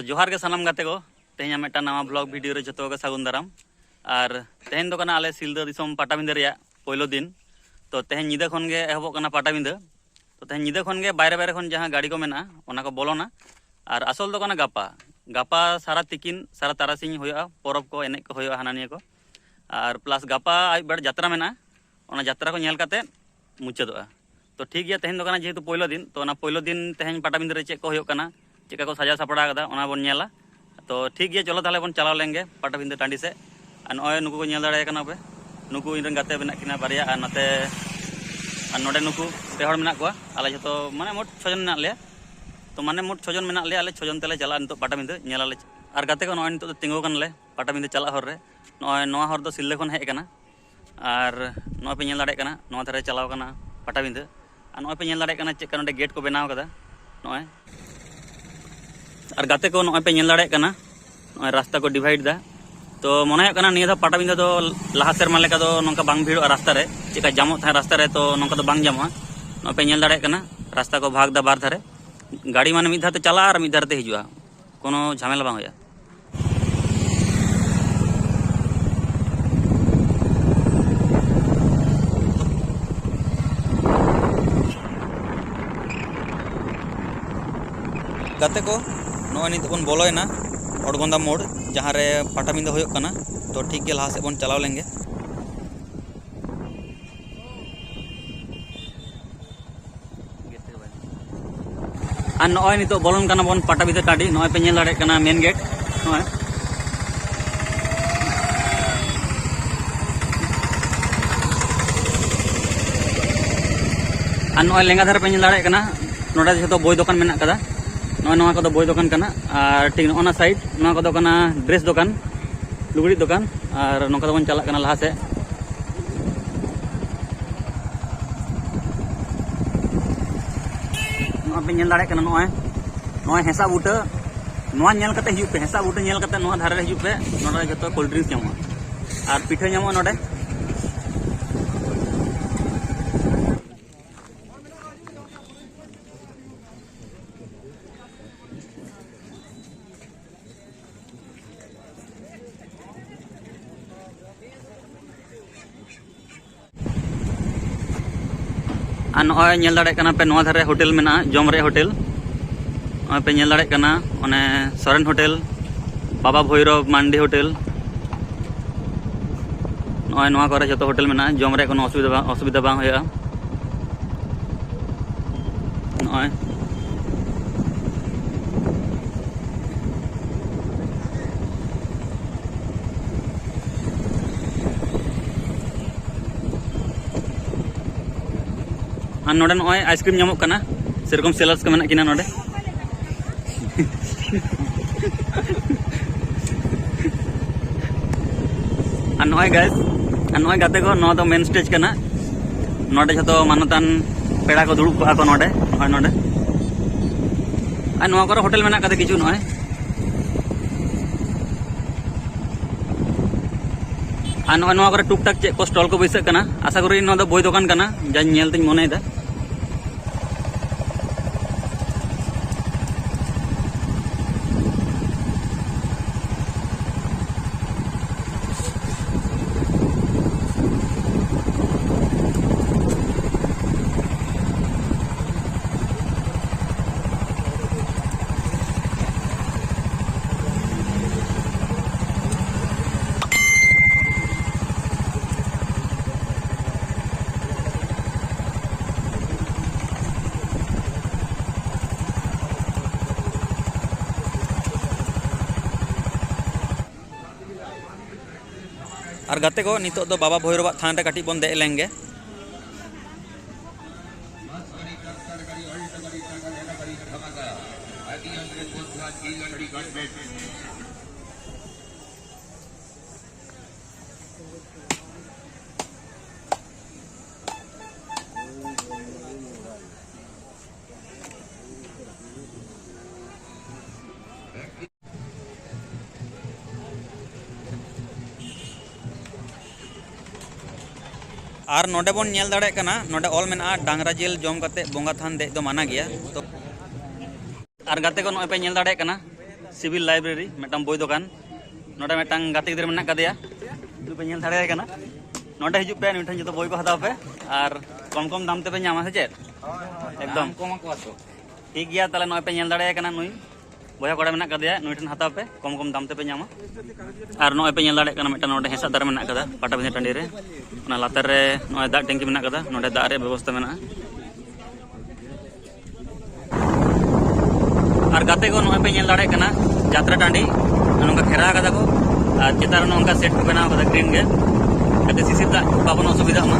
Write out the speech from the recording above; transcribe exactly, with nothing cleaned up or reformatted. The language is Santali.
ᱡᱚᱦᱟᱨ ᱜᱮ ᱥᱟᱱᱟᱢ ᱜᱟᱛᱮ ᱠᱚ, ᱛᱮᱦᱮᱧᱟᱜ ᱢᱤᱫᱴᱟᱝ ᱱᱟᱣᱟ ᱵᱷᱞᱚᱜ ᱵᱷᱤᱰᱤᱭᱳ ᱨᱮ ᱡᱷᱚᱛᱚ ᱜᱮ ᱥᱟᱹᱜᱩᱱ ᱫᱟᱨᱟᱢ᱾ ᱟᱨ ᱛᱮᱦᱮᱧ ᱫᱚ ᱠᱟᱱᱟ ᱟᱞᱮ ᱥᱤᱞᱫᱟᱹ ᱫᱤᱥᱚᱢ ᱯᱟᱴᱟᱵᱤᱸᱫᱟᱹ ᱨᱮᱭᱟᱜ ᱯᱳᱭᱞᱳ ᱫᱤᱱ᱾ ᱛᱚ ᱛᱮᱦᱮᱧ ᱧᱤᱫᱟᱹ ᱠᱷᱚᱱ ᱜᱮ ᱮᱦᱚᱵᱚᱜ ᱠᱟᱱᱟ ᱯᱟᱴᱟᱵᱤᱸᱫᱟᱹ᱾ ᱛᱚ ᱛᱮᱦᱮᱧ ᱧᱤᱫᱟᱹ ᱠᱷᱚᱱ ᱜᱮ ᱵᱟᱭᱨᱮ ᱵᱟᱭᱨᱮ ᱠᱷᱚᱱ ᱡᱟᱦᱟᱸ ᱜᱟᱹᱰᱤ ᱠᱚ ᱢᱮᱱᱟᱜᱼᱟ, ᱚᱱᱟ ᱠᱚ ᱵᱚᱞᱚᱱᱟ᱾ ᱟᱨ ᱟᱥᱚᱞ ᱫᱚ ᱠᱟᱱᱟ ᱜᱟᱯᱟ᱾ ᱜᱟᱯᱟ ᱥᱟᱨᱟ ᱛᱤᱠᱤᱱ, ᱥᱟᱨᱟ ᱛᱟᱨᱟᱥᱤᱧ ᱦᱩᱭᱩᱜᱼᱟ ᱯᱚᱨᱚᱵᱽ ᱠᱚ, ᱮᱱᱮᱡ ᱠᱚ ᱦᱩᱭᱩᱜᱼᱟ, ᱦᱟᱱᱟ ᱱᱤᱭᱟᱹ ᱠᱚ᱾ ᱟᱨ ᱯᱞᱟᱥ ᱜᱟᱯᱟ ᱟᱹᱭᱩᱵ ᱵᱮᱲᱟ ᱡᱟᱛᱨᱟ ᱢᱮᱱᱟᱜᱼᱟ, ᱚᱱᱟ ᱡᱟᱛᱨᱟ ᱠᱚ ᱧᱮᱞ ᱠᱟᱛᱮ ᱢᱩᱪᱟᱹᱫᱚᱜᱼᱟ᱾ ᱛᱚ ᱴᱷᱤᱠ ᱜᱮᱭᱟ, ᱛᱮᱦᱮᱧ ᱫᱚ ᱠᱟᱱᱟ ᱡᱮᱦᱮᱛᱩ ᱯᱳᱭᱞᱳ ᱫᱤᱱ, ᱛᱚ ᱚᱱᱟ ᱯᱳᱭᱞᱳ ᱫᱤᱱ ᱛᱮᱦᱮᱧ ᱯᱟᱴᱟᱵᱤᱸᱫᱟᱹ ᱨᱮ ᱪᱮᱫ ᱠᱚ ᱦᱩᱭᱩᱜ ᱠᱟᱱᱟ, ᱪᱮᱫ ᱠᱟ ᱠᱚ ᱥᱟᱡᱟᱣ ᱥᱟᱯᱲᱟᱣ ᱠᱟᱫᱟ, ᱚᱱᱟ ᱵᱚᱱ ᱧᱮᱞᱟ᱾ ᱛᱚ ᱴᱷᱤᱠ ᱜᱮᱭᱟ, ᱪᱚᱞᱚ ᱛᱟᱦᱚᱞᱮ ᱵᱚᱱ ᱪᱟᱞᱟᱣ ᱞᱮᱱ ᱜᱮ ᱯᱟᱴᱟᱵᱤᱸᱫᱟᱹ ᱴᱟᱺᱰᱤ ᱥᱮᱫ᱾ ᱟᱨ ᱱᱚᱜᱼᱚᱭ ᱱᱩᱠᱩ ᱠᱚ ᱧᱮᱞ ᱫᱟᱲᱮᱭᱟᱜ ᱠᱟᱱᱟ ᱯᱮ, ᱱᱩᱠᱩ ᱤᱧ ᱨᱮᱱ ᱜᱟᱛᱮ ᱢᱮᱱᱟᱜ ᱠᱤᱱᱟ ᱵᱟᱨᱭᱟ, ᱟᱨ ᱱᱚᱛᱮ, ᱟᱨ ᱱᱚᱰᱮ ᱱᱩᱠᱩ ᱯᱮ ᱦᱚᱲ ᱢᱮᱱᱟᱜ ᱠᱚᱣᱟ᱾ ᱟᱞᱮ ᱡᱷᱚᱛᱚ ᱢᱟᱱᱮ ᱢᱳᱴ ᱪᱷᱚ ᱡᱚᱱ ᱢᱮᱱᱟᱜ ᱞᱮᱭᱟ᱾ ᱛᱚ ᱢᱟᱱᱮ ᱢᱳᱴ ᱪᱷᱚ ᱡᱚᱱ ᱢᱮᱱᱟᱜ ᱞᱮᱭᱟ, ᱟᱞᱮ ᱪᱷᱚ ᱡᱚᱱ ᱛᱮᱞᱮ ᱪᱟᱞᱟᱜᱼᱟ ᱱᱤᱛᱚᱜ ᱯᱟᱴᱟᱵᱤᱸᱫᱟᱹ ᱧᱮᱞ ᱟᱞᱮ᱾ ᱟᱨ ᱜᱟᱛᱮ ᱠᱚ, ᱱᱚᱜᱼᱚᱭ ᱱᱤᱛᱚᱜ ᱫᱚ ᱛᱤᱸᱜᱩ ᱠᱟᱱᱟᱞᱮ ᱯᱟᱴᱟᱵᱤᱸᱫᱟᱹ ᱪᱟᱞᱟᱜ ᱦᱚᱨ ᱨᱮ᱾ ᱱᱚᱜᱼᱚᱭ ᱱᱚᱣᱟ ᱦᱚᱨ ᱫᱚ ᱥᱤᱞᱫᱟᱹ ᱠᱷᱚᱱ ᱦᱮᱡ ᱟᱠᱟᱱᱟ᱾ ᱟᱨ ᱱᱚᱜᱼᱚᱭ ᱯᱮ ᱧᱮᱞ ᱫᱟᱲᱮᱭᱟᱜ ᱠᱟᱱᱟ, ᱱᱚᱣᱟ ᱫᱷᱟᱨᱮ ᱪᱟᱞᱟᱣ ᱠᱟᱱᱟ ᱯᱟᱴᱟᱵᱤᱸᱫᱟᱹ᱾ ᱟᱨ ᱱᱚᱜᱼᱚᱭ ᱯᱮ ᱧᱮᱞ ᱫᱟᱲᱮᱭᱟᱜ ᱠᱟᱱᱟ ᱪᱮᱫ ᱠᱟ ᱱᱚᱰᱮ ᱜᱮᱴ ᱠᱚ ᱵᱮᱱᱟᱣ ᱠᱟᱫᱟ᱾ ᱱᱚᱜᱼᱚᱭ, ᱟᱨ ᱜᱟᱛᱮ ᱠᱚ, ᱱᱚᱜᱼᱚᱭ ᱯᱮ ᱧᱮᱞ ᱫᱟᱲᱮᱭᱟᱜ ᱠᱟᱱᱟ, ᱱᱚᱜᱼᱚᱭ ᱨᱟᱥᱛᱟ ᱠᱚ ᱰᱤᱵᱷᱟᱭᱤᱰ ᱫᱟ᱾ ᱛᱚ ᱢᱚᱱᱮ ᱦᱩᱭᱩᱜ ᱠᱟᱱᱟ ᱱᱤᱭᱟᱹ ᱫᱷᱟᱣ ᱯᱟᱴᱟᱵᱤᱸᱫᱟᱹ ᱫᱚ ᱞᱟᱦᱟ ᱥᱮᱨᱢᱟ ᱞᱮᱠᱟ ᱫᱚ ᱱᱚᱝᱠᱟ ᱵᱟᱝ ᱵᱷᱤᱲᱚᱜᱼᱟ ᱨᱟᱥᱛᱟ ᱨᱮ, ᱪᱮᱫ ᱠᱟ ᱡᱟᱢᱚᱜ ᱛᱟᱦᱮᱸᱫ ᱨᱟᱥᱛᱟ ᱨᱮ, ᱛᱚ ᱱᱚᱝᱠᱟ ᱫᱚ ᱵᱟᱝ ᱡᱟᱢᱚᱜᱼᱟ᱾ ᱱᱚᱜᱼᱚᱭ ᱯᱮ ᱧᱮᱞ ᱫᱟᱲᱮᱭᱟᱜ ᱠᱟᱱᱟ, ᱨᱟᱥᱛᱟ ᱠᱚ ᱵᱷᱟᱜᱽ ᱫᱟ ᱵᱟᱨ ᱫᱷᱟᱨᱮ᱾ ᱜᱟᱹᱰᱤ ᱢᱟᱱᱮ ᱢᱤᱫ ᱫᱷᱟᱨᱮ ᱛᱮ ᱪᱟᱞᱟᱜᱼᱟ ᱟᱨ ᱢᱤᱫ ᱫᱷᱟᱨᱮ ᱛᱮ ᱦᱤᱡᱩᱜᱼᱟ, ᱠᱳᱱᱳ ᱡᱷᱟᱢᱮᱞᱟ ᱵᱟᱝ ᱦᱩᱭᱩᱜᱼᱟ᱾ ᱜᱟᱛᱮ ᱠᱚ, ᱱᱚᱜᱼᱚᱭ ᱱᱤᱛᱚᱜ ᱵᱚᱱ ᱵᱚᱞᱚᱭᱮᱱᱟ ᱚᱲᱜᱚᱸᱫᱟ ᱢᱳᱲ, ᱡᱟᱦᱟᱸ ᱨᱮ ᱯᱟᱴᱟᱵᱤᱸᱫᱟᱹ ᱦᱩᱭᱩᱜ ᱠᱟᱱᱟ᱾ ᱛᱚ ᱴᱷᱤᱠ ᱜᱮ, ᱞᱟᱦᱟ ᱥᱮᱫ ᱵᱚᱱ ᱪᱟᱞᱟᱣ ᱞᱮᱱ ᱜᱮ᱾ ᱟᱨ ᱱᱚᱜᱼᱚᱭ ᱱᱤᱛᱚᱜ ᱵᱚᱞᱚᱱ ᱠᱟᱱᱟ ᱵᱚᱱ ᱯᱟᱴᱟᱵᱤᱸᱫᱟᱹ ᱴᱟᱺᱰᱤ᱾ ᱱᱚᱜᱼᱚᱭ ᱯᱮ ᱧᱮᱞ ᱫᱟᱲᱮᱭᱟᱜ ᱠᱟᱱᱟ ᱢᱮᱱ ᱜᱮᱴ᱾ ᱱᱚᱜᱼᱚᱭ, ᱟᱨ ᱱᱚᱜᱼᱚᱭ ᱞᱮᱸᱜᱟ ᱫᱷᱟᱨᱮ ᱯᱮ ᱧᱮᱞ ᱫᱟᱲᱮᱭᱟᱜ ᱠᱟᱱᱟ, ᱱᱚᱰᱮ ᱡᱷᱚᱛᱚ ᱵᱳᱭ ᱫᱚᱠᱟᱱ ᱢᱮᱱᱟᱜ ᱠᱟᱫᱟ᱾ ᱱᱚᱜᱼᱚᱭ ᱱᱚᱣᱟ ᱠᱚᱫᱚ ᱵᱳᱭ ᱫᱚᱠᱟᱱ ᱠᱟᱱᱟ᱾ ᱟᱨ ᱴᱷᱤᱠ ᱱᱚᱜᱼᱚ ᱱᱟ ᱥᱟᱭᱤᱰ, ᱱᱚᱣᱟ ᱠᱚᱫᱚ ᱠᱟᱱᱟ ᱰᱨᱮᱥ ᱫᱚᱠᱟᱱ, ᱞᱩᱜᱽᱲᱤᱡ ᱫᱚᱠᱟᱱ᱾ ᱟᱨ ᱱᱚᱝᱠᱟ ᱛᱮᱵᱚᱱ ᱪᱟᱞᱟᱜ ᱠᱟᱱᱟ ᱞᱟᱦᱟ ᱥᱮᱫ᱾ ᱱᱚᱣᱟ ᱯᱮ ᱧᱮᱞ ᱫᱟᱲᱮᱭᱟᱜ ᱠᱟᱱᱟ, ᱱᱚᱜᱼᱚᱭ, ᱱᱚᱜᱼᱚᱭ ᱦᱮᱸᱥᱟᱜ ᱵᱩᱴᱟᱹ᱾ ᱱᱚᱣᱟ ᱧᱮᱞ ᱠᱟᱛᱮ ᱦᱤᱡᱩᱜ ᱯᱮ, ᱦᱮᱸᱥᱟᱜ ᱵᱩᱴᱟᱹ ᱧᱮᱞ ᱠᱟᱛᱮ ᱱᱚᱣᱟ ᱫᱷᱟᱨᱮ ᱨᱮ ᱦᱤᱡᱩᱜ ᱯᱮ᱾ ᱱᱚᱰᱮ ᱡᱚᱛᱚ ᱠᱳᱞᱰ ᱰᱨᱤᱝᱠᱥ ᱧᱟᱢᱚᱜᱼᱟ ᱟᱨ ᱯᱤᱴᱷᱟᱹ ᱧᱟᱢᱚᱜᱼᱟ ᱱᱚᱰᱮ᱾ ᱟᱨ ᱱᱚᱜᱼᱚᱭ ᱧᱮᱞ ᱫᱟᱲᱮᱭᱟᱜ ᱠᱟᱱᱟ ᱯᱮ, ᱱᱚᱣᱟ ᱫᱷᱟᱨᱮ ᱦᱳᱴᱮᱞ ᱢᱮᱱᱟᱜᱼᱟ, ᱡᱚᱢ ᱨᱮᱭᱟᱜ ᱦᱳᱴᱮᱞ᱾ ᱱᱚᱜᱼᱚᱭ ᱯᱮ ᱧᱮᱞ ᱫᱟᱲᱮᱭᱟᱜ ᱠᱟᱱᱟ, ᱚᱱᱮ ᱥᱚᱨᱮᱱ ᱦᱳᱴᱮᱞ, ᱵᱟᱵᱟ ᱵᱷᱳᱭᱨᱚᱵ ᱢᱟᱱᱰᱤ ᱦᱳᱴᱮᱞ᱾ ᱱᱚᱜᱼᱚᱭ ᱱᱚᱣᱟ ᱠᱚᱨᱮ ᱡᱚᱛᱚ ᱦᱳᱴᱮᱞ ᱢᱮᱱᱟᱜᱼᱟ, ᱡᱚᱢ ᱨᱮᱭᱟᱜ ᱠᱳᱱᱳ ᱚᱥᱩᱵᱤᱫᱷᱟ ᱵᱟᱝ, ᱚᱥᱩᱵᱤᱫᱷᱟ ᱵᱟᱝ ᱦᱩᱭᱩᱜᱼᱟ᱾ ᱱᱚᱜᱼᱚᱭ ᱟᱨ ᱱᱚᱰᱮ ᱱᱚᱜᱼᱚᱭ ᱟᱭᱤᱥᱠᱨᱤᱢ ᱧᱟᱢᱚᱜ ᱠᱟᱱᱟ, ᱥᱮᱨᱚᱠᱚᱢ ᱥᱮᱞᱟᱨᱥ ᱠᱚ ᱢᱮᱱᱟᱜ ᱠᱤᱱᱟ ᱱᱚᱰᱮ᱾ ᱟᱨ ᱱᱚᱜᱼᱚᱭ ᱜᱟᱭᱥ, ᱟᱨ ᱱᱚᱜᱼᱚᱭ ᱜᱟᱛᱮ ᱠᱚ, ᱱᱚᱣᱟ ᱫᱚ ᱢᱮᱱ ᱥᱴᱮᱡᱽ ᱠᱟᱱᱟ᱾ ᱱᱚᱰᱮ ᱡᱷᱚᱛᱚ ᱢᱟᱱᱚᱛᱟᱱ ᱯᱮᱲᱟ ᱠᱚ ᱫᱩᱲᱩᱵ ᱠᱚᱜᱼᱟ ᱠᱚ ᱱᱚᱰᱮ, ᱱᱚᱜᱼᱚᱭ ᱱᱚᱰᱮ᱾ ᱟᱨ ᱱᱚᱣᱟ ᱠᱚᱨᱮ ᱦᱳᱴᱮᱞ ᱢᱮᱱᱟᱜ ᱠᱟᱫᱟ ᱠᱤᱪᱷᱩ ᱱᱚᱜᱼᱚᱭ᱾ ᱟᱨ ᱱᱚᱜᱼᱚᱭ ᱱᱚᱣᱟ ᱠᱚᱨᱮ ᱴᱩᱠ ᱴᱟᱠ ᱪᱮᱫ ᱠᱚ ᱥᱴᱚᱞ ᱠᱚ ᱵᱟᱹᱭᱥᱟᱹᱜ ᱠᱟᱱᱟ, ᱟᱥᱟ ᱠᱚᱨᱤ ᱱᱚᱣᱟ ᱫᱚ ᱵᱳᱭ ᱫᱚᱠᱟᱱ ᱠᱟᱱᱟ, ᱡᱟᱧ ᱧᱮᱞ ᱛᱤᱧ ᱢᱚᱱᱮᱭᱮᱫᱟ᱾ ᱟᱨ ᱜᱟᱛᱮ ᱠᱚ, ᱱᱤᱛᱚᱜ ᱫᱚ ᱵᱟᱵᱟ ᱵᱷᱳᱭᱨᱳᱵᱟᱜ ᱛᱷᱟᱱ ᱨᱮ ᱠᱟᱹᱴᱤᱡ ᱵᱚᱱ ᱫᱮᱡ ᱞᱮᱱ ᱜᱮ᱾ ᱟᱨ ᱱᱚᱰᱮ ᱵᱚᱱ ᱧᱮᱞ ᱫᱟᱲᱮᱭᱟᱜ ᱠᱟᱱᱟ, ᱱᱚᱰᱮ ᱚᱞ ᱢᱮᱱᱟᱜᱼᱟ, "ᱰᱟᱝᱨᱟ ᱡᱤᱞ ᱡᱚᱢ ᱠᱟᱛᱮ ᱵᱚᱸᱜᱟ ᱛᱷᱟᱱ ᱫᱮᱡ ᱫᱚ ᱢᱟᱱᱟ ᱜᱮᱭᱟ᱾" ᱛᱚ, ᱟᱨ ᱜᱟᱛᱮ ᱠᱚ, ᱱᱚᱜᱼᱚᱭ ᱯᱮ ᱧᱮᱞ ᱫᱟᱲᱮᱭᱟᱜ ᱠᱟᱱᱟ, ᱥᱤᱵᱤᱞ ᱞᱟᱭᱵᱨᱮᱨᱤ, ᱢᱤᱫᱴᱟᱝ ᱵᱳᱭ ᱫᱚᱠᱟᱱ᱾ ᱱᱚᱰᱮ ᱢᱤᱫᱴᱟᱝ ᱜᱟᱛᱮ ᱜᱤᱫᱽᱨᱟᱹ ᱢᱮᱱᱟᱜ ᱠᱟᱫᱮᱭᱟ, ᱱᱩᱭ ᱯᱮ ᱧᱮᱞ ᱫᱟᱲᱮᱭᱟᱭ ᱠᱟᱱᱟ᱾ ᱱᱚᱰᱮ ᱦᱤᱡᱩᱜ ᱯᱮ, ᱱᱩᱭ ᱴᱷᱮᱱ ᱡᱚᱛᱚ ᱵᱳᱭ ᱠᱚ ᱦᱟᱛᱟᱣ ᱯᱮ᱾ ᱟᱨ ᱠᱚᱢ ᱠᱚᱢ ᱫᱟᱢ ᱛᱮᱯᱮ ᱧᱟᱢᱟ ᱥᱮ ᱪᱮᱫ? ᱮᱠᱫᱚᱢ᱾ ᱠᱚᱢᱟ ᱠᱚ ᱟᱛᱚ᱾ ᱴᱷᱤᱠ ᱜᱮᱭᱟ, ᱛᱟᱦᱚᱞᱮ ᱱᱚᱜᱼᱚᱭ ᱯᱮ ᱧᱮᱞ ᱫᱟᱲᱮᱭᱟᱭ ᱠᱟᱱᱟ, ᱱᱩᱭ ᱵᱚᱭᱦᱟ ᱠᱚᱲᱟ ᱢᱮᱱᱟᱜ ᱠᱟᱫᱮᱭᱟ, ᱱᱩᱭ ᱴᱷᱮᱱ ᱦᱟᱛᱟᱣ ᱯᱮ, ᱠᱚᱢ ᱠᱚᱢ ᱫᱟᱢ ᱛᱮᱯᱮ ᱧᱟᱢᱟ᱾ ᱟᱨ ᱱᱚᱜᱼᱚᱭ ᱯᱮ ᱧᱮᱞ ᱫᱟᱲᱮᱭᱟᱜ ᱠᱟᱱᱟ, ᱢᱤᱫᱴᱟᱝ ᱱᱚᱰᱮ ᱦᱮᱸᱥᱟᱜ ᱫᱟᱨᱮ ᱢᱮᱱᱟᱜ ᱠᱟᱫᱟ ᱯᱟᱴᱟᱵᱤᱸᱫᱷᱟᱹ ᱴᱟᱺᱰᱤ ᱨᱮ, ᱚᱱᱟ ᱞᱟᱛᱟᱨ ᱨᱮ ᱱᱚᱜᱼᱚᱭ ᱫᱟᱜ ᱴᱮᱝᱠᱤ ᱢᱮᱱᱟᱜ ᱠᱟᱫᱟ, ᱱᱚᱰᱮ ᱫᱟᱜ ᱨᱮᱭᱟᱜ ᱵᱮᱵᱚᱥᱛᱟ ᱢᱮᱱᱟᱜᱼᱟ᱾ ᱟᱨ ᱜᱟᱛᱮ ᱠᱚ, ᱱᱚᱜᱼᱚᱭ ᱯᱮ ᱧᱮᱞ ᱫᱟᱲᱮᱭᱟᱜ ᱠᱟᱱᱟ ᱡᱟᱛᱨᱟ ᱴᱟᱺᱰᱤ, ᱱᱚᱝᱠᱟ ᱜᱷᱮᱨᱟ ᱠᱟᱫᱟ ᱠᱚ, ᱟᱨ ᱪᱮᱛᱟᱱ ᱨᱮ ᱱᱚᱝᱠᱟ ᱥᱮᱴ ᱠᱚ ᱵᱮᱱᱟᱣ ᱠᱟᱫᱟ ᱜᱨᱤᱱ ᱜᱮ, ᱡᱟᱛᱮ ᱥᱤᱥᱤᱨ ᱫᱟᱜ ᱵᱟᱵᱚᱱ ᱚᱥᱩᱵᱤᱫᱷᱟᱜ ᱢᱟ᱾